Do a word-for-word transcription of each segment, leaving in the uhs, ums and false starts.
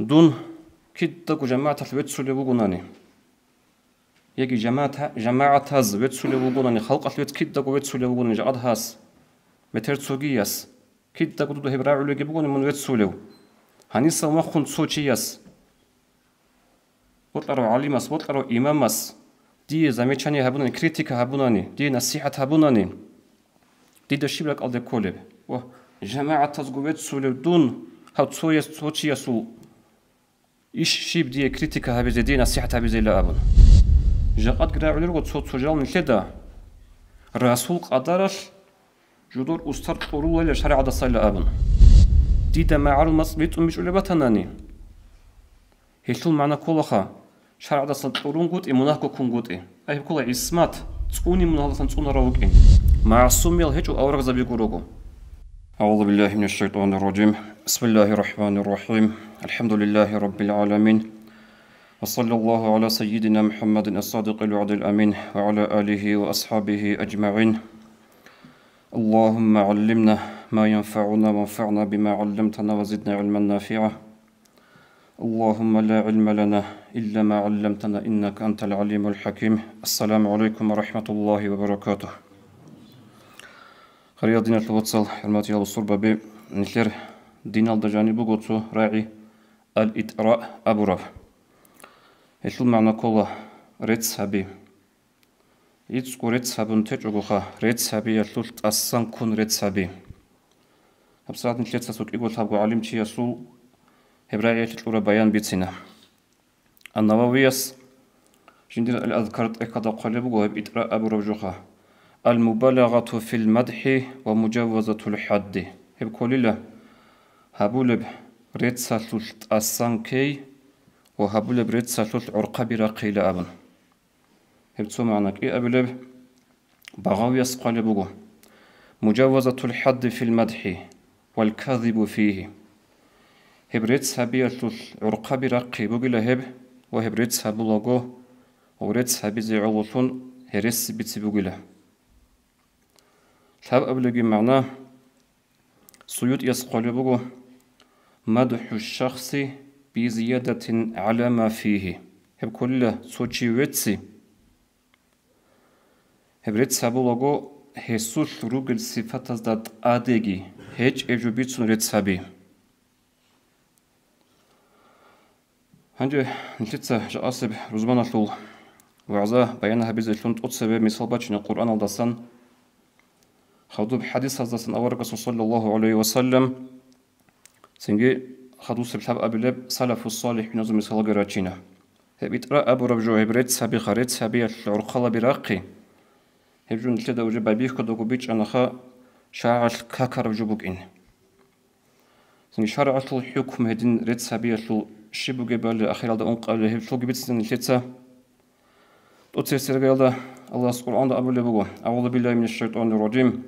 Дун кидаго жамагӀаталъ веццулев вугонани, яги жамагӀата-, жамагӀатаз веццулев вугонани, халкъалъ вец-, кидаго веццулев вугонани, жакъад гьас, метер цогияс, кидаго дуда гьеб рагӀулеги бугони мун веццулев. Гьаниса вахъун цо чияс, бокьарав гӀалимас, бокьарав имамас дие замечание гьабунани, критика гьабунани, дие насихӀат гьабунани, дида щиб ракӀалде кколеб? Ва жамагӀатазго веццулев дун, гьав цояс, цо чиясул иш щиб дие критика гьабизе, дие насихӀат гьабизейилан абун. Жакъадги рагӀулел руго цо-цо жал нилъеда, расул къадаралъ жодор устар кьурулайилан шаригӀаталдасайилан абун. Дида магӀарул мацӀ битӀун бичӀчӀулеб батанани, гьелъул магӀна кколаха, шаригӀаталдаса кьурунгутӀи, мунагьго ккунгутӀи. Ай гьеб ккола гӀисмат, цӀуни мунагьалдасан цӀунарав вукӀин. МагӀсумиял гьечӀо аварагзаби гурого. أعوذ بالله من الشيطان الرجيم. بسم الله الرحمن الرحيم. الحمد لله رب العالمين. وصلى الله على سيدنا محمد الصادق الوعد الأمين وعلى آله وأصحابه أجمعين. اللهم علمنا ما ينفعنا وانفعنا بما علمتنا وزدنا علما نافعا. اللهم لا علم لنا إلا ما علمتنا إنك أنت العليم الحكيم. السلام عليكم ورحمة الله وبركاته. Хириял диналъул вацал, хӀурматиял бусурбаби, нилъер диналда жаниб буго цо рагӀи ал-итӀраъ абураб. Гьелъул магӀна ккола рецц гьаби. ГӀицӀго рецц гьабун течӀогоха, рецц гьабиялъулъ тӀасан ккун рецц гьаби. ГьабсагӀат нилъеца цо кӀиго лъабго гӀалимчиясул гьеб рагӀиялъе кьураб баян бицина. Ан-Нававияс жиндир Ал-Азкар тӀехьалда хъвалеб буго гьеб итӀраъ абураб жоха: «Ал-мубалагъату фил мадхӀи ва мужаввазатул хӀадди». Гьеб кколила гьабулеб реццалъулъ тӀасан ккей ва гьабулеб реццалъулъ гӀорхъаби рахъейила абун. Гьеб цо магӀна кӀиабилеб Багъавияс хъвалеб буго: «Мужаввазатул хӀадди фил мадхӀи вал казибу фигьи». Гьеб рецц гьабиялъулъ гӀорхъаби рахъи бугила гьеб, ва гьеб рецц гьабулаго ва рецц гьабизе гӀололъун гьереси бицине бугила. Лъабабилебги магӀна СуютӀияс хъвалеб буго: «МадхӀу шахси би зиядатин гӀала ма фигьи». Гьеб кколила цо чи вецци. Гьеб рецц гьабулаго гьесулъ ругел сипатазда тӀадеги гьечӀеб жо бицун рецц гьаби. Гьанже нилъеца жакъасеб рузманалъул вагӀза баян гьабизелъун тӀоцебе мисал бачина Къуръаналдасан, хадуб хӀадисаздасан аварагасул саллаллагьу гӀалайгьи ва саллам, цинги хадусеб лъабабилеб салафус-салихӀиназул мисалги рачина. Гьеб итӀраъ абураб жо, гьеб рецц гьабиха, рецц гьабиялъ гӀорхъаби рахъи, гьеб жо нилъеда уже байбихьудаго бичӀчӀанаха, шагьаралъ какараб жо букӀин. Цинги шаргӀалъул хӀукму гьедин рецц гьабиялъул щиб бугебали ахиралда ункъабилеб гьеб лъугьи бицина нилъеца. ТӀоцебесеб аяталда Аллагьас Къуръанда абулеб буго: «АгӀузу биллагьи минаш шайтӀанир ражим.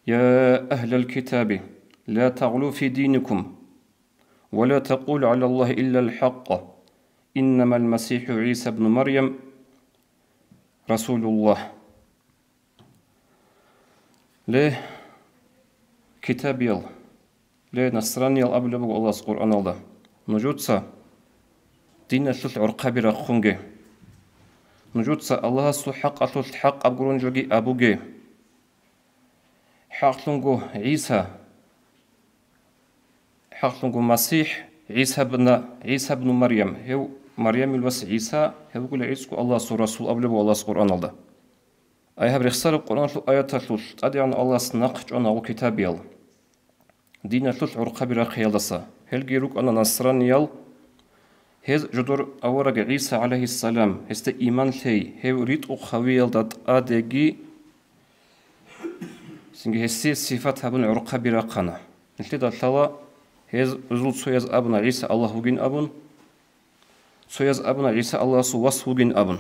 Я агьлал китаби, ла тагълу фи диникум, ва ла такъулу гӀалаллагьи иллал хӀакъ. Иннамал масихӀу ГӀиса бну Марям расулуллагь». Ле, китабиял, ле, насраниял абулеб буго Аллагьас Къуръаналда: «Нужеца диналъулъ гӀорхъаби рахъунге. Нужеца Аллагьасул хӀакъалъулъ хӀакъаб гурони жоги абуге. ХӀакълъунго ГӀиса, хӀакълъунго МасихӀ, ГӀиса бна, ГӀиса бну Марям, гьев Марямил вас ГӀиса, гьев вугила гӀицӀго Аллагьасул расул», абулеб буго Аллагьас Къуръаналда. Ай гьаб рехсараб Къуръаналъул аяталъулъ ТӀадегӀан Аллагьас нахъ чӀвана гьел китабиял диналъулъ гӀорхъаби рахъиялдаса. Гьелги рукӀана насраниял, гьез жодор авараг ГӀиса гӀалайгьиссалам, гьесда иман лъей, гьев ритӀухъ гьавиялда тӀадеги, цинги гьесие сифат гьабун гӀорхъаби рахъана. Нилъеда лъала, гьез, гьезул цояз абуна ГӀиса Аллагь вугин абун, цояз абуна ГӀиса Аллагьасул вас вугин абун.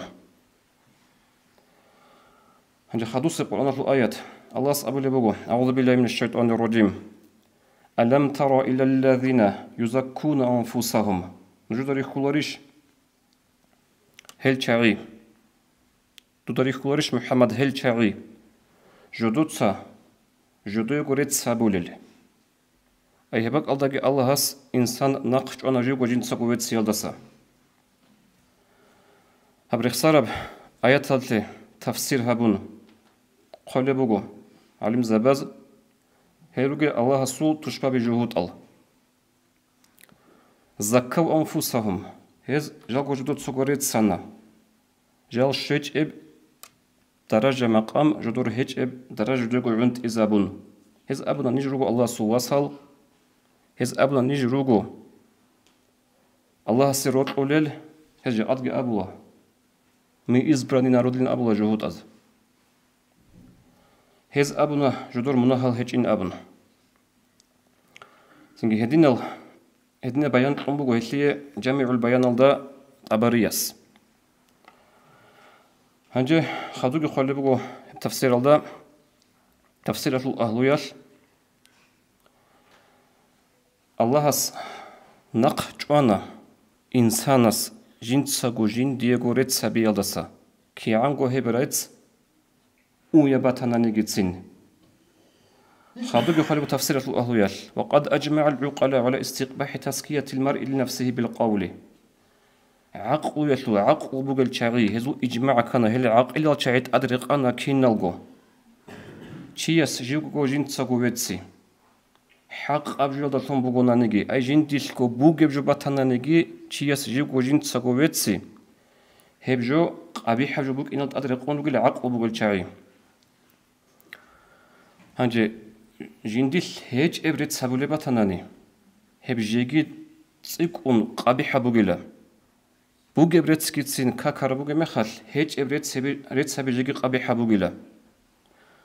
Гьанже хадусеб Къуръаналъул аят. Аллагьас абулеб буго: «АгӀузу биллагьи минаш шайтӀанир ражим. Алам тара илаллазина юзаккуна анфусагьум». Нужеда рихьуларищ гьел чагӀи? Дуда рихьуларищ, МухӀаммад, гьел чагӀи, жодоца жодоего рецц гьабулел? Ай гьеб бакӀалдаги Аллагьас инсан нахъ чӀвана живго жинцаго вецциялдаса. Гьаб рехсараб аяталъе тафсир гьабун хъвалеб буго гӀалимзабаз, гьел ругел Аллагьасул тушбаби жугьутӀал. Заккав анфусагьум, гьез жалго жодоцаго реццана, жал щвечӀеб даража-макъам жодор гьечӀеб даража жодого гӀунтӀизабун. Гьез абуна, ниж руго Аллагьасул васал, гьез абуна, ниж руго Аллагьасе рокьулел, гьез жакъадги абула, мы избранный народлъин абула жугьутӀаз. Гьез абуна, жодор мунагьал гьечӀин абун. Цинги гьединал, гьединаб баян кьун буго гьелъие ЖамигӀул Баяналда ТӀабарияс. Гьанже хадуги хъвалеб буго гьеб тафсиралда, тафсиралъул агьлуялъ, Аллагьас нахъ чӀвана инсанас жинцаго жиндиего рецц гьабиялдаса, кигӀанго гьеб рецц уя батананигицин. Хадуги хъвалеб тафсиралъул агьлуялъ: «Ва къад ажмагӀал гӀукъалау гӀала истикъбахӀи тазкиятил маръи линафсигьи билкъавли». ГӀакълуялъул гӀакълу бугел чагӀи, гьезул ижмагӀ ккана, гьел гӀакъилал чагӀи тӀадрекъана киналго. Чияс живго жинцаго вецци. ХӀакъаб жоялдалъун бугонаниги, ай жиндилъго бугеб жо батананиги, чияс живго жинцаго вецци, гьеб жо къабихӀаб жо букӀинал тӀад рекъон ругел гӀакълу бугел чагӀи. Гьанже жиндилъ гьечӀеб рецц гьабулеб батанани, гьеб жеги цӀикӀкӀун къабихӀаб бугила. Бугеб реццгицин какараб бугеб мехалъ, гьечӀеб рецц гьаби-, рецц гьаби жеги къабихӀаб бугила.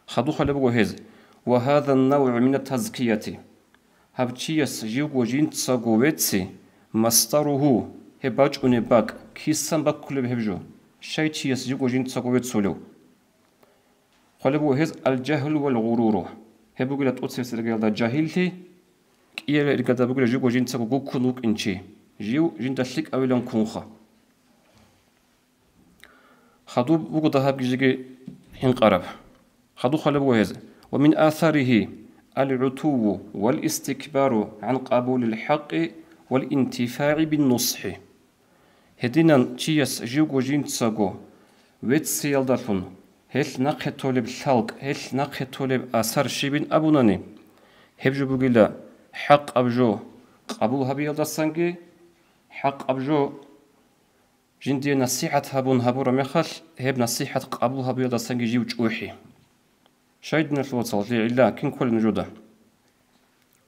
Хадуб хъвалеб буго гьез: «Ва гьаза навгӀу мина тазкияти». Гьаб чияс живго жинцаго вецци, масдаругьу, гьеб бачӀунеб бакӀ, кисан баккулеб гьеб жо, щай чияс живго жинцаго веццулев? Хъвалеб буго гьез: «Аль-жагьлу валь-гъуруру». Гьеб бугила тӀоцебесеб иргаялда жагьиллъи, кӀиябилеб иргаялда бугила живго жинцаго гуккун вукӀин чи, жив жинда лъикӀавилан ккунха. Хадуб буго дагьабги жеги хӀинкъараб. Хадуб хъвалеб буго гьез: «Ва мин асарихи аль-гӀутувву валь-истикбару гӀан къабулил хӀакъи валь-интифагӀи бин-нусхӀи». Гьединан чияс живго жинцаго вецциялдалъун гьелъ нахъе толеб лъалкӀ, гьелъ нахъе толеб асар щибин абунани, гьеб жо бугила хӀакъаб жо къабул гьабиялдасанги, хӀакъаб жо жиндие насихӀат гьабун гьабураб мехалъ, гьеб насихӀат къабул гьабиялдасанги жив чӀухӀи. Щай, диналъул вацал, гьелъие гӀилла кин кколеб нужеда?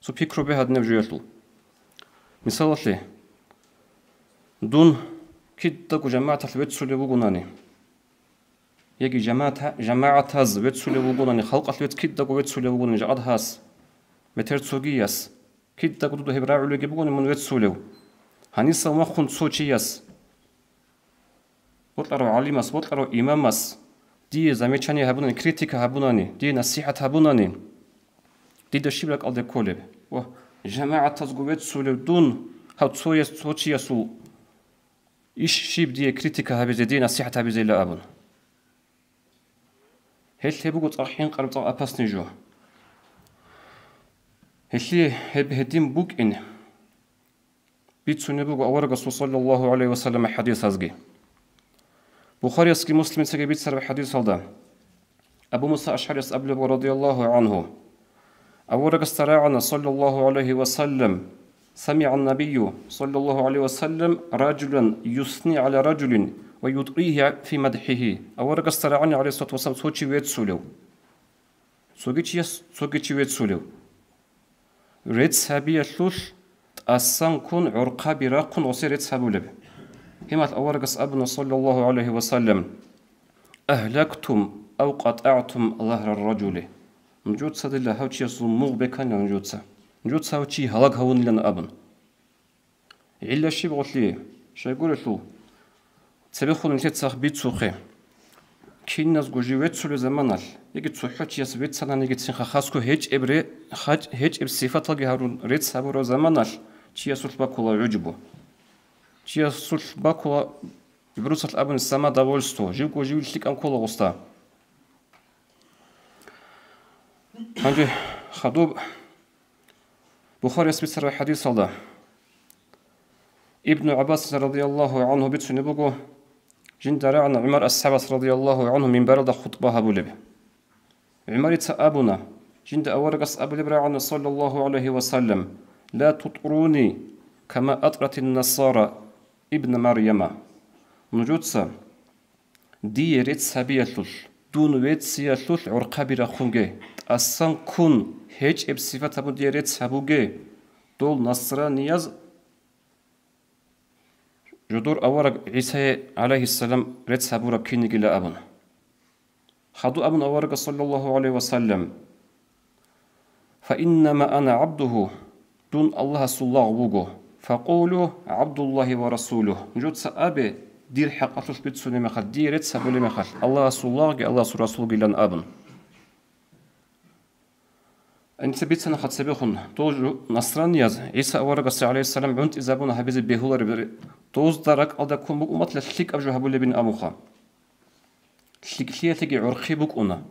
Цо пикру бе гьадинаб жоялъул. Мисалалъе, дун кидаго жамагӀаталъ веццулев вугонани, яги жамагӀата-, жамагӀатаз веццулев вугонани, халкъалъ вецц кидаго веццулев вугонани, жакъад гьас, метер цогияс, кидаго дуда гьеб рагӀулебги бугони мун веццулев. Гьанисал маххун цо чияс, бокьарав гӀалимас, бокьарав имамас дие замечание гьабунани, критика гьабунани, дие насихӀат гьабунани, дида щиб ракӀалде кколеб? Ва жамагӀатазго веццулев дун, гьав цояс, цо чиясул иш щиб дие критика гьабизе, дие насихӀат гьабизейила абун. Гьелъ гьеб буго цӀакъ хӀинкъараб, цӀакъ апасный жо. Гьелъие гьеб гьедин букӀин бицунеб буго аварагасул саллаллагьу гӀалайгьи ва саллам хӀадисазги. Бухариясги Муслимицаги бицараб хӀадисалда Абу Муса АшгӀарияс абулеб буго, радияллагьу гӀангьу, аварагасда рагӀана, саллаллагьу гӀалайгьи ва саллам, самигӀа ннабийю, саллаллагьу гӀалайгьи ва саллам, ражулан юсни гӀала ражулин ва ютӀигьи фи мадхӀигьи. Аварагасда рагӀана, гӀалайгьиссалату вассалам, цо чи веццулев. Цоги чияс цоги чи веццулев. Рецц гьабиялъулъ тӀасан ккун, гӀорхъаби рахъун гъосе рецц гьабулеб. Гьемалъ аварагас абуна, саллаллагьу гӀалайгьи ва саллам: «Агьлактум ав къатӀагӀтум загьрар ражули». Нужецадила гьав чиясул мугъ беканила нужеца. Нужеца гьав чи гьалаг гьавунилан абун. ГӀилла щиб гъолъие? Щайгурелъул, цебехун нилъеца бицухъе. Киназго жив веццулев заманалъ, яги цохӀо чияс веццананигицин хасго гьечӀеб ре-, хач-, гьечӀеб сифаталги гьарун рецц гьабураб заманалъ чиясулъ бакула гӀужбу. Чиясулъ бакула, гӀурусалъ абуни, самодовольство, живго жив лъикӀан ккола гъосда. Гьанже хадуб Бухарияс бицараб хадисалда Ибну ГӀаббас радияллагьу гӀангьу бицунеб буго, жинда рагӀана ГӀумар асхӀабас радияллагьу гӀангьу минбаралда хутӀба гьабулеб. ГӀумарица абуна, жинда аварагас абулеб рагӀана, саллаллагьу гӀалайгьи ва саллам: «Ла тутӀруни, кама атӀратин насара ибна Марьяма». Нужеца дие рецц гьабиялъулъ, дун вецциялъулъ гӀорхъаби рахъунге, тӀасан ккун, гьечӀеб сипат гьабун дие рецц гьабуге, дол насранияз жодор авараг ГӀисае, гӀалайгьиссалам, рецц гьабураб кинигила абун. Хадуб абун аварагас, саллаллагьу гӀалайгьи ва саллам: «Фа иннама ана гӀабдугьу», дун Аллагьасул лагъ вуго. «Факъулу: ГӀабдуллагьи ва расулугь». Нужеца абе, дир хӀакъалъулъ бицунеб мехалъ, дие рецц гьабулеб мехалъ, Аллагьасул лагъги Аллагьасул расулгилан абун. Гьанже бицана хъацабехун, дол жу-, насранияз ГӀиса аварагасда, гӀалайгьиссалам, гӀунтӀизабуна гьабизе бегьулареб ре-, дозда ракӀалда ккун букӀун батила лъикӀаб жо гьабулебин абунха. ЛъикӀлъиялъеги гӀорхъи букӀуна.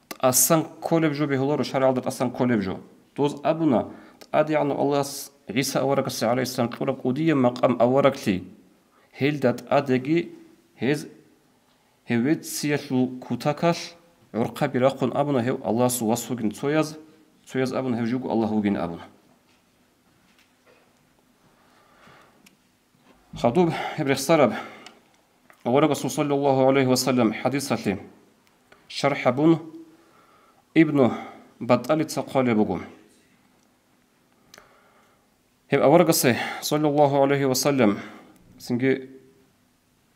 ТӀасан кколеб жо бегьуларо, шаргӀалда тӀасан кколеб жо. Доз абуна, ТӀадегӀанав Аллагьас ГӀиса аварагасда, гӀалайгьиссалам, кьураб кӀудияб макъам авараглъи, гьелда тӀадеги гьез, гьев вецциялъул кутакалъ гӀорхъаби рахъун абуна, гьев Аллагьасул вас вугин цояз, цояз абуна, гьев живго Аллагь вугин абуна. Хадуб гьеб рехсараб аварагасул, саллаллагьу гӀалайгьи ва саллам, хадисалъе шархӀ гьабун, Ибну Батталица хъвалеб буго. Гьеб аварагасе, саллаллагьу гӀалайгьи ва саллам, цинги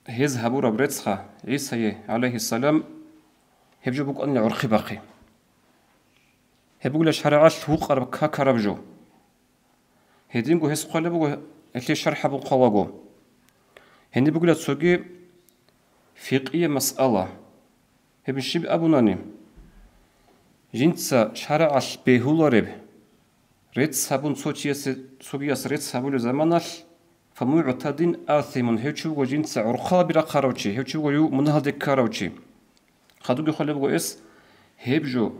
гьез гьабураб рецц ГӀисае, гӀалайгьиссалам, гьеб жо букӀанила гӀорхъи бахъи. Гьеб бугила шаргӀалъ гьукъараб какараб жо. Гьединго гьес хъвалеб буго, гьелъие шархӀ гьабун хъвалаго. Гьениб бугила цоги фикъие масъала. Гьеб щиб абунани, жинца шаргӀалъ бегьулареб рецц гьабун цо чиясе цогияс рецц гьабулеб заманалъ, «фамугӀтадин асимун», гьев чи вуго жинца гӀорхъаби рахъарав чи, гьев чи вуго жив мунагьалде ккарав чи. Хадубги хъвалеб буго эс, гьеб жо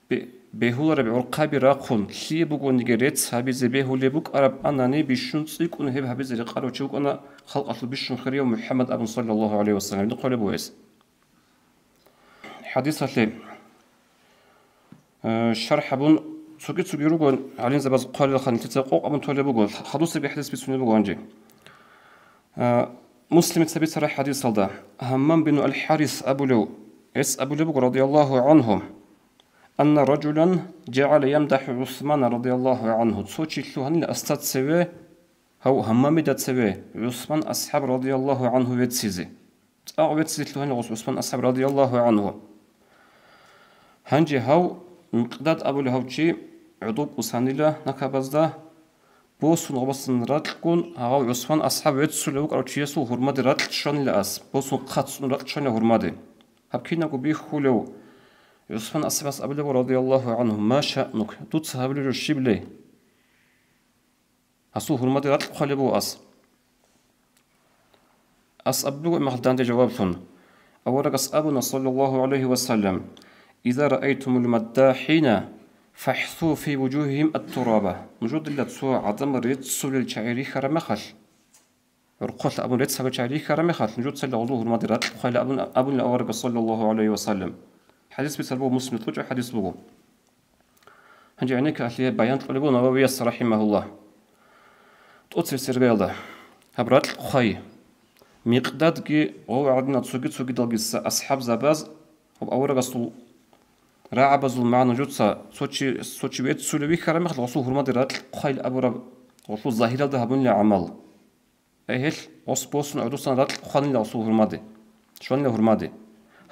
бе-, бегьулареб гӀорхъаби рахъун, лъие бугониги рецц гьабизе бегьулеб букӀараб анани, бищун цӀикӀкӀун гьеб гьабизе рекъарав чи вукӀана халкъалъул бищун хирияв МухӀаммад абун, саллаллагьу гӀалайгьи ва саллам, гьедин хъвалеб буго эс. ХӀадисалъе, э, шархӀ гьабун, цоги-цоги руго, гӀалимзабаз хъвалилха, нилъеца къокъ абун толеб буго, хадусаги хӀадис бицунеб буго гьанже. Э, Муслимица бицараб хӀадисалда, Гьаммам бин аль-Харис абулев, гьес абулеб буго, радияллагьу гӀангьу, анна ражулан жагӀала ямдахӀу ГӀусмана, радияллагьу гӀангьу, цо чи лъугьанила асда цеве, гьав Гьаммамида цеве ГӀусман асхӀаб, радияллагьу гӀангьу, веццизе. ЦӀакъ веццизе лъугьанила гъос ГӀусман асхӀаб, радияллагьу гӀангьу. Гьанже гьав Микъдад абулев гьав чи гӀодов кӀусанила накабазда, босун гъобасан ракьгун, гьав ГӀусман асхӀаб веццулев вукӀарав чиясул гьурмаде ракь щванила ас, босун хъацӀцӀун ракь щванила гьурмаде. Гьаб кинабго бихьулев ГӀусман асхӀабас абулеб, радияллагьу гӀангьу: «Ма шаънук? Дуца гьабулеб жо щиб ле?» Гьасул гьурмаде ракь хъвалеб буго ас. Ас абулеб буго гьеб мехалъ данде жаваблъун. Аварагас абуна, саллаллагьу гӀалайгьи ва саллам: «Иза раайтумул маддахӀина, фахӀсу фи вужугьигьим ат-тураба». Нужеда цо гӀадамал реццулел чагӀи рихьараб мехалъ, гӀорхъолъ абун рецц гьабулел чагӀи рихьараб мехалъ, нужецайила гъозул гьурмаде ракь хъвайила абун, абунила аварагас, саллаллагьу гӀалайгьи ва саллам. ХӀадис бицараб буго Муслимда кьучӀаб хӀадис буго. Гьанже гӀенекке гьалъие баян кьолеб буго Нававияс, рахӀимагьуллагь. ТӀоцебесеб иргаялда гьаб ракь хъвай. Микъдадги гъов гӀадинал цоги-цогидалги са-, асхӀабзабаз гьаб аварагасул рагӀабазул магӀна жуца цо чи, цо чи веццулев вихьараб мехалъ гъосул гьурмаде ракь хъвайил абураб гъолъул загьиралда гьабунила гӀамал. Гьелъ гъос босун гӀодосан ракь хъванила гъосул гьурмаде, щванила гьурмаде.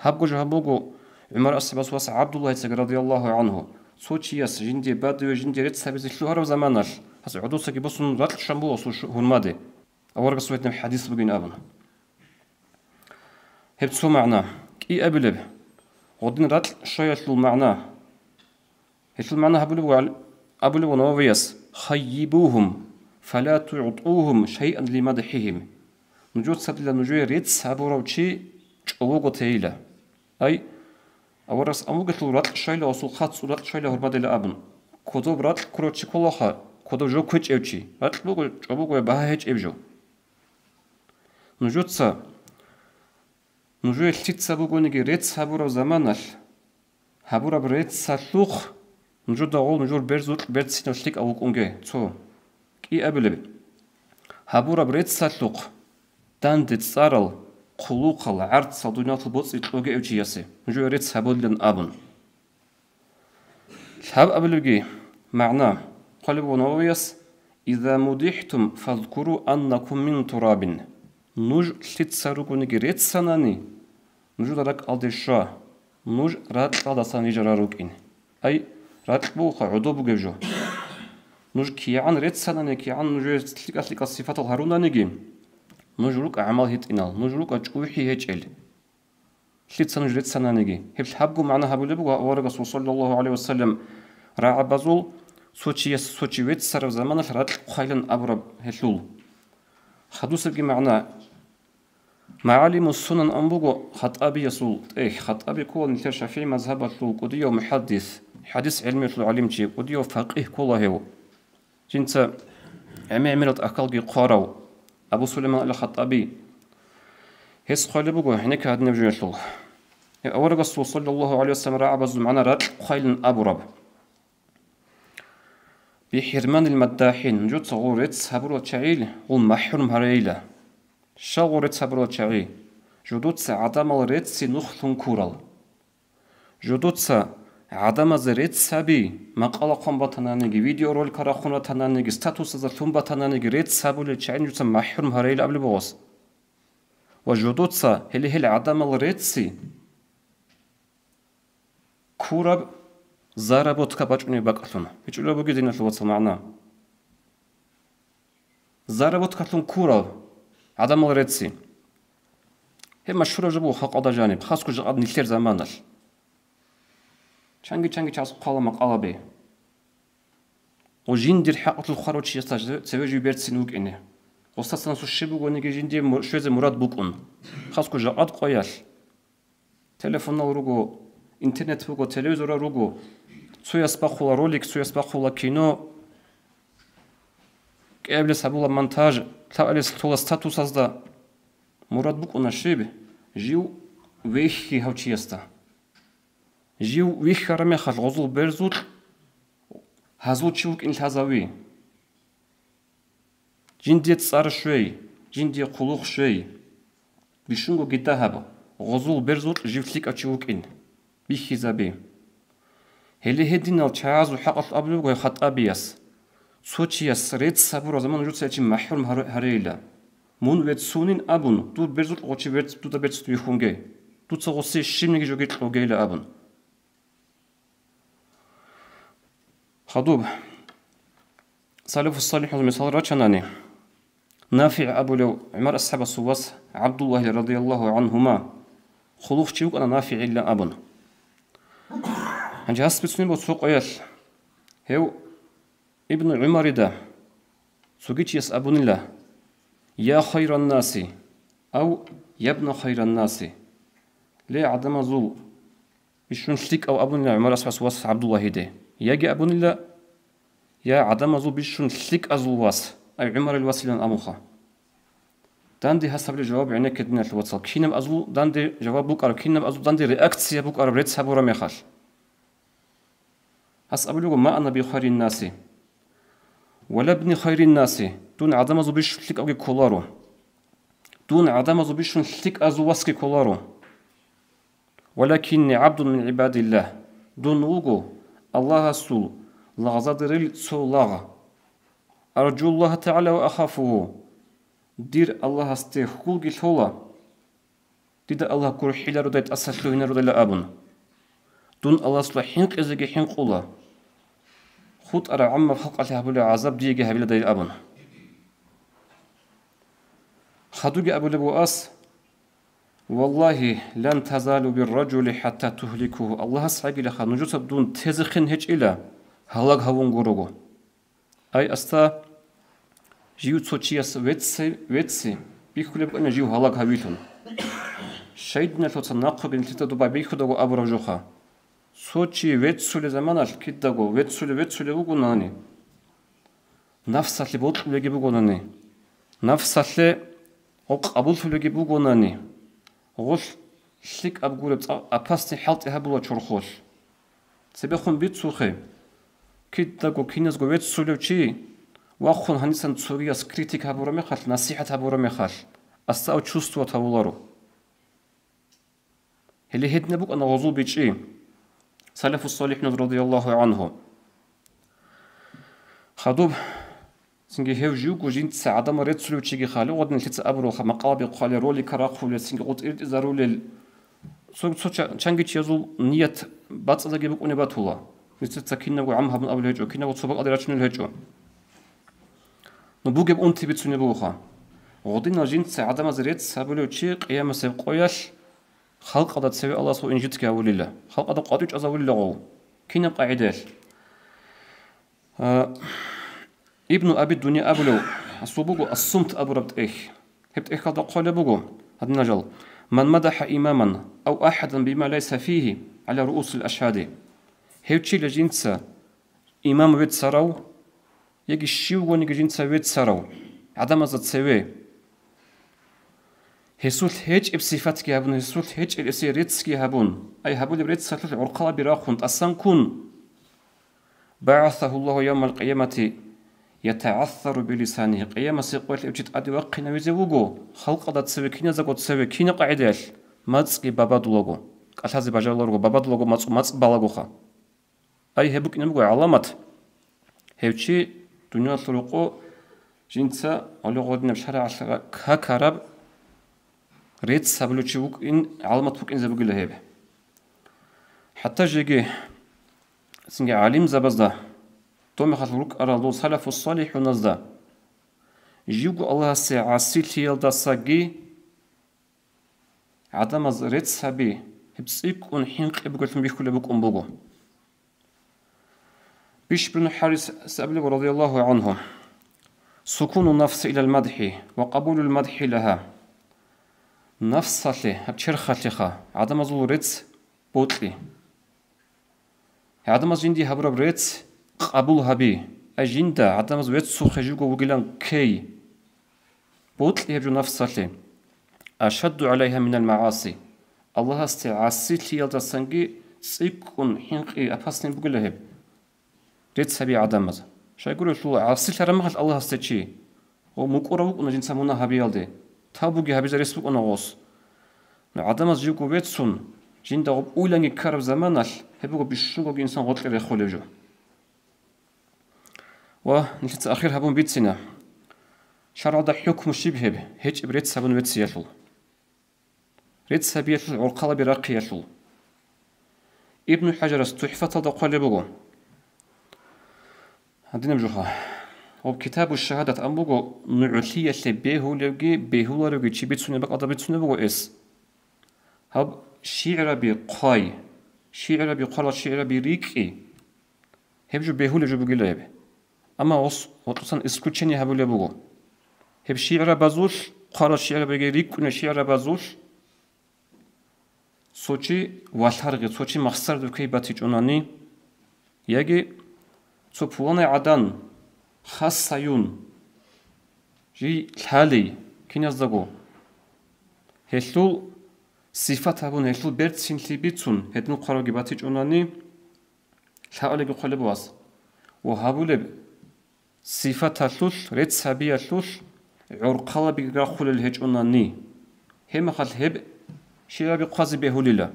Гьабго жо гьаб буго ГӀумар асхӀабас вас ГӀабдуллагьицаги, радияллагьу гӀангьу, цо чияс жиндие бадиве жиндие рецц гьабизе лъугьараб заманалъ, гьас гӀодосаги босун ракь щван буго гъосул шу-, гьурмаде, аварагасул гьединаб хӀадис бугин абун. Гьеб цо магӀна. КӀиабилеб, гъодин ракь щваялъул магӀна. Гьелъул магӀна гьабулеб буго гьал-, абулеб буго Нававияс: «Хаййибугьум, фала тугӀтугьум шайъан лимадхӀигьим». Нужеца дила нужее рецц гьабурав чи чӀолого тейила. Ай, аварагас абун бугелъул ракь щвайила, гъосул хъацӀцӀун ракь щвайила гьурмадила абун. Кодоб ракь ккурав чи кколаха, кодов жо кквечӀев чи, ракь буго, чӀобого я багьа гьечӀеб жо. Нужеца, нужее лъица бугониги рецц гьабураб заманалъ, гьабураб реццалъухъ нужеда гъол нужер берзукь берцинав лъикӀав вукӀунге цо. КӀиабилеб, гьабураб реццалъухъ данде цӀарал, хъулухъал, гӀарцал, дуниялалъул боцӀи кьогеав чиясе нужее рецц гьабулилан абун. Лъабабилебги магӀна, хъвалеб буго Нававияс: «Иза мудихтум, фазкуру аннакум мин турабин». Нуж лъица ругониги реццанани, нужеда ракӀалде щва, нуж ракьалдасан рижарал рукӀин. Ай, ракь бугоха гӀодоб бугеб жо. Нуж кигӀан реццанани, кигӀан нужее лъикӀа-лъикӀал сипатал гьарунаниги, нуж рукӀа гӀамал гьитӀинал, нуж рукӀа чӀухӀи гьечӀел. Лъица нуж реццананиги, гьеб лъабго магӀна гьабулеб буго аварагасул, саллаллагьу гӀалайгьи ва саллам, рагӀабазул цо чияс цо чи веццараб заманалъ ракь хъвайилан абураб гьелъул. Хадусебги магӀна. МагӀалиму Сунан ан буго Хаттабиясул тӀехь. Хаттаби ккола нилъер ШафигӀи мазгьабалъул кӀудияв мухӀаддис, хӀадис гӀелмиялъул гӀалимчи, кӀудияв факъигь ккола гьев. Жинца гӀемер-гӀемерал тӀахьалги хъварав Абу Сулайман ал-Хаттаби. Гьес хъвалеб буго гьенекке гьадинаб жоялъул. Гьеб аварагасул, саллаллагьу гӀалайгьи ва саллам, рагӀабазул магӀна ракь хъвайилан абураб. БихӀирманил маддахӀин, нужеца гъол рецц гьабурал чагӀил гъол махӀрум гьарейила. Щал гъол рецц гьабурал чагӀи? Жодоца гӀадамал рецци нухлъун ккурал. Жодоца гӀадамазе рецц гьаби, макъала хъван батананиги, видеороликал рахъун ратананиги, статусазда лъун батананиги, рецц гьабулел чагӀи нужеца махӀрум гьарейила абулеб буго гъос. Ва жодоца гьеле гьел гӀадамал рецци ккураб заработка бачӀунеб бакӀалъун. БичӀчӀулеб бугеб, диналъул вацал, магӀна. Заработкалъун ккурал гӀадамал рецци. Гьеб машгьураб жо буго халкъалда жаниб, хасго жакъа нилъер заманалъ. Чанги-чанги чияс хъвала макъалаби. Гъо жиндир хӀакъалъулъ хъварав чиясда цеве жив берцин вукӀине. Гъосдасан гъосул щиб бугониги жиндие му-, щвезе мурад букӀун. Хасго жакъад къоялъ. Телефонал руго, интернет буго, телевизорал руго, цояс бахъула ролик, цояс бахъула кино, кӀиабилес гьабула монтаж, лъабабилес лъола статусазда. Мурад букӀуна щиб? Жив вихьи гьав чиясда. Жив вихьараб мехалъ гъозул берзукь гьазул чи вукӀин лъазави. Жиндие цӀар щвей, жиндие хъулухъ щвей. Бищунго гьитӀа гьаб, гъозул берзукь жив лъикӀав чи вукӀин, бихьизаби. Гьеле гьединал чагӀазул хӀакъалъ абулеб буго гьев Хаттабияс: «Цо чияс рецц гьабураб заман нужеца гьев чи махӀрум гьар-, гьарейила. Мун веццунин абун, дур берзукь гъо чи берц-, дуда берцин вихьунге, дуца гъосие щибниги жоги кьогейила», – абун. Хадуб, салафус-салихӀуназул мисал рачанани, НафигӀ абулев ГӀумар асхӀабасул вас ГӀабдуллагьил, радияллагьу гӀангьума, хъулухъчи вукӀана НафигӀилан абун. Гьанже гьас бицунеб буго цо къоялъ. Гьев Ибну ГӀумарида цоги чияс абунила: «Я хайраннаси», ав «Ябна хайраннаси», ле, гӀадамазул бищун лъикӀав абунила ГӀумар асхӀабасул вас ГӀабдуллагьиде, яги абунила: «Я гӀадамазул бищун лъикӀазул вас», ай ГӀумарил василан абунха. Данде гьас гьабулеб жаваб гӀенекке, диналъул вацал, кинаб азул данде жаваб букӀараб, кинаб азул данде реакция букӀараб рецц гьабураб мехалъ. Гьас абулеб буго: «Ма ана би хайрин наси, ва ла бни хайрин наси», дун гӀадамазул бищун лъикӀавги кколаро. Дун гӀадамазул бищун лъикӀазул васги кколаро. «Валакинни гӀабдун мин гӀибадиллагь», дун вуго Аллагьасул лагъзадерил цо лагъ. «Аржуллагьа тагӀала ва ахафугьу», дир Аллагьасде хьулги лъола, дида Аллагь гурхӀиларудай, тӀаса лъугьинарудайила абун. Дун Аллагьасда хӀинкъизеги хӀинкъула, хутӀараб гӀаммаб халкъалъе гьабулеб гӀазаб диеги гьабиладайила абун. Хадуги абулеб буго ас: «Валлагьи, лан тазалу бирражули хӀатта тугьликугьу», Аллагьас гӀагилаха, нужеца дун тезехъин гьечӀила, гьалаг гьавун гурого. Ай, аста, жив цо чияс вецце-, вецце бихьулеб букӀана жив гьалаг гьавилъун. Щайдиналъуца нахъеги нилъеда доба бихьудаго абураб жоха. Цо чи веццулеб заманалъ кидаго веццулев-веццулев вугонани, Нафсалъе бокьулеги бугонани, нафсалъе гъо къабуллъулеги бугонани, гъолъ лъикӀаб гуреб цӀакъ опасный хӀалтӀи гьабула чорхолъ. Цебехун бицухъе, кидаго киназго веццулев чи вахъун гьанисан цогияс критик гьабураб мехалъ, насихӀат гьабураб мехалъ, асдав чувствовать гьавуларо. Гьеле гьединаб букӀана гъозул бичӀчӀи, салафус-салихӀуназ радияллагьу гӀанху. Хадуб, цинги гьев живго жинца гӀадамал реццулев чиги хали, гъодинлъица абуралха, макъалаби хъвалел, роликал рахъулел, цинги гъутӀи ритӀизарулел. Цо, цо ча-, чанги чиязул ният бацӀцӀадги букӀунеб батула. Нилъеца кинабго гӀам гьабун абулеб гьечӀо, кинабго цо бакӀалде рачунел гьечӀо. Ну, бугеб унти бицунеб бугоха. Гъодинал жинца гӀадамазе рецц гьабулев чи къиямасеб къоялъ халкъалда цеве Аллагьас гъов инжитги гьавулила, халкъалда къватӀив чӀвазавулила гъов. Кинаб къагӀидаялъ? А, Ибну Аби Дуня абулев асул буго Ас-Сумт абураб тӀехь. Гьеб тӀехьалда хъвалеб буго гьадинал жал: «Ман мадахӀа имаман ав ахӀадан бима лайса фигьи гӀала руусил ашгьади». Гьев чила жинца имам веццарав, яги щивгониги жинца веццарав гӀадамазда цеве, гьесулъ гьечӀеб сифатги гьабун, гьесулъ гьечӀел эсие реццги гьабун, ай гьабулеб реццалъулъ гӀорхъалаби рахъун тӀасан ккун, «БагӀасагьу Аллагьу явмал къиямати ятагӀассару билисанигьи», къиямасеб къоялъ гьев чи тӀаде вахъинавизе вуго, халкъалда цеве, киназдаго цеве, кинаб къагӀидаялъ? МацӀги бабадулаго, кӀалъазе бажаруларого бабадулаго, мацӀ, мацӀ балагоха. Ай, гьеб букӀине буго гӀаламат. Гьев чи дуниялалъул рокъо жинца гьале гъодинаб шаригӀалъ какараб рецц гьабулев чи вукӀин гӀаламат букӀинзе бугила гьеб. ХӀатта жеги, цинги гӀалимзабазда, доб мехалъ рукӀарал дол салафус-салихӀуназда, живго Аллагьасе гӀасилъиялдасаги гӀадамаз рецц гьаби, гьеб цӀикӀкӀун хӀинкъи бугелъун бихьулеб букӀун буго. Бишр бин ХӀарис абулеб, радияллагьу гӀанху: «Сукуну нафси илал мадхӀи ва къабулул мадхӀи лагьа». Нафсалъе, гьаб черхалъеха, гӀадамазул рецц бокьи. ГӀадамаз жинди гьабураб рецц къабул гьаби, ай жинда гӀадамаз веццухъе живго вугилан ккей. Бокьи гьеб жо нафсалъе. Ашадду гӀалайгьа минал магӀаси. Аллагьасде гӀасилъиялдасанги цӀикӀкӀун хӀинкъи, опасный бугила гьеб. Рецц гьаби гӀадамаз. Щайгурелъул гӀасилъараб мехалъ Аллагьасде чи, гъов мукӀурав вукӀуна жинца мунагь гьабиялде, тавбуги гьабизе рес букӀуна гъос. Но гӀадамаз живго веццун, жинда гъоб уйланги ккараб заманалъ, гьеб буго бищунго инсан гъоркье рехулев жо. Ва нилъеца ахир гьабун бицина. ШаргӀалда хӀукму щиб гьеб, гьечӀеб рецц гьабун вецциялъул? Рецц гьабиялъул гӀорхъалаби рахъиялъул. Ибну ХӀажарас ТухӀфаталда хъвалеб буго. Гьадинаб жоха. Ва китабу шагьадат ан буго, нугӀлъиялъе бегьулевги, бегьуларевги чи бицунеб бакӀалда бицунеб буго эс. Гьаб шигӀраби хъвай, шигӀраби хъварал шигӀраби рикӀкӀи. Гьеб жо бегьулеб жо бугила гьеб. Амма гъос гъоркьосан исключение гьабулеб буго. Гьеб шигӀрабазулъ, хъварал шигӀрабиги рикӀкӀунеб шигӀрабазулъ, цо чи валъарги, цо чи махсарду ккей батичӀунани, яги цо пуланай гӀадан хасайун жий лъалей киназдаго, гьелъул сифат гьабун, гьелъул берцинлъи бицун гьедин хъваравги батичӀунани, лъаалиги хъвалеб вас ва гьабулеб сифаталъулъ, рецц гьабиялъулъ гӀорхъалаби рахъулел гьечӀунани, гьеб мехалъ гьеб шигӀраби хъвазе бегьулила.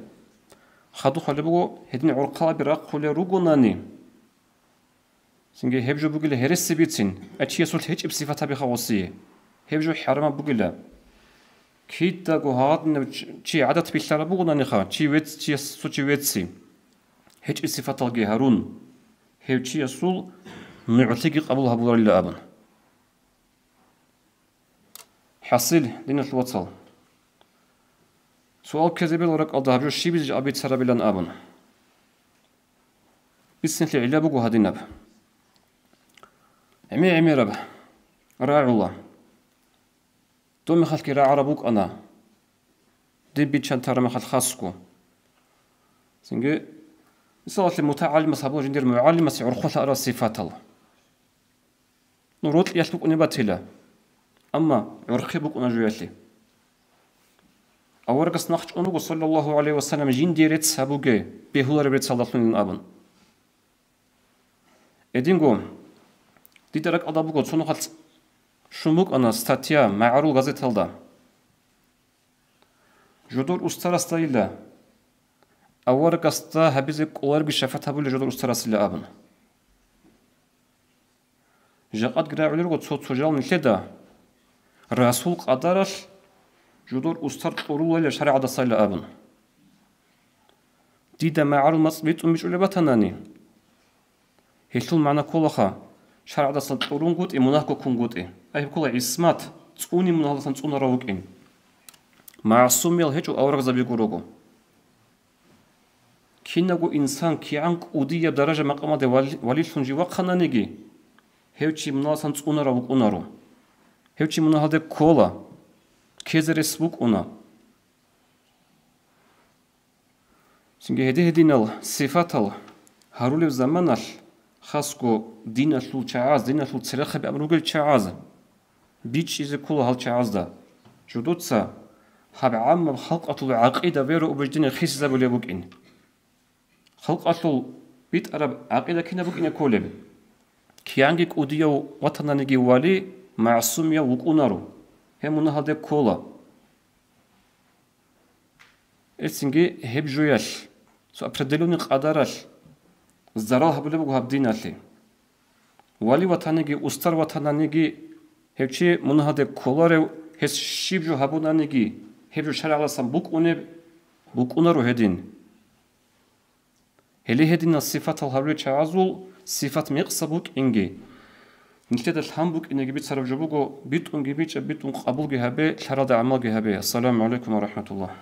Хадуб хъвалеб буго, гьедин гӀорхъалаби рахъулел ругонани, цинги гьеб жо бугила гьереси бицин, а чиясулъ гьечӀеб сифат гьабиха гъосие. Гьеб жо хӀарамаб бугила. Кидаго гьагъадинав чи гӀадат билълъараб бугонаниха, чи вец-, чияс цо чи вецци, гьечӀеб сифаталги гьарун, гьев чиясул нугӀлъиги къабул гьабуларила абун. ХӀасил, диналъул вацал, суал ккезе бегьула ракӀалда гьаб жо щибизе жо абицарабилан абун. Бицинлъи гӀилла буго гьадинаб. ГӀемер-гӀемераб рагӀула. Доб мехалъги рагӀараб букӀана, диб биччан тараб мехалъ хасго. Цинги, мисалалъе, мутагӀалимас гьабула жиндир мугӀалимасе гӀорхъолъа арал сифатал. Ну, рокьиялъ букӀунеб батила, амма гӀорхъи букӀуна жуялъе. Аварагас нахъчӀун руго, саллаллагьу гӀалайгьи вассалам, жиндие рецц гьабуге, бегьулареб реццалдалъунилан абун. Гьединго, дида ракӀалда буго цо нухалъ щун букӀана статья МагӀарул газеталда. Жодор устарасдайила, аварагасда гьабизе кӀоларебги шафат гьабулел жодор устарасила абун. Жакъадги рагӀулел руго цо-цо жал нилъеда, расул къадаралъ жодор устар кьурулайила шаригӀаталдасайила абун. Дида магӀарул мацӀ битӀун бичӀулеб батанани, гьелъул магӀна кколаха, шаригӀаталдасан кьурунгутӀи, мунагьго ккунгутӀи. Ай, гьеб ккола гӀисмат, цӀуни мунагьалдасан цӀунарав вукӀин. МагӀсумиял гьечӀо аварагзабиго руго. Кинавго инсан кигӀан кӀудияб даража-макъамалде вали-, валилъун жив вахъананиги, гьев чи мунагьалдасан цӀунарав вукӀунаро. Гьев чи мунагьалде ккола, ккезе рес букӀуна. Цинги гьедин-гьединал сифатал гьарулеб заманалъ, хасго диналъул чагӀаз, диналъул церехъаби абун ругел чагӀаз, бичӀчӀизе ккола гьал чагӀазда, жодоца гьаб гӀаммаб халкъалъул гӀакъида, вероубеждение хисизабулеб букӀин. Халкъалъул битӀараб гӀакъида кинаб букӀине кколеб? КигӀанги кӀудияв ватананиги вали магӀсумияв вукӀунаро, гьев мунагьалде ккола. Эцинги гьеб жоялъ, цо определённый къадаралъ зарал гьабулеб буго гьаб диналъе. Вали ватаниги, устар ватананиги, гьев чи мунагьалде кколарев, гьес щиб жо гьабунаниги, гьеб жо шаригӀалдасан букӀунеб, букӀунаро гьедин. Гьеле гьединал сифатал гьарулел чагӀазул сифат мекъса букӀинги, нилъеда лъан букӀинеги бицараб жо буго, битӀунги бичӀчӀа, битӀун къабулги гьабе, лъаралда гӀамалги гьабе. Ассаламу гӀалайкум ва рахӀматуллагь.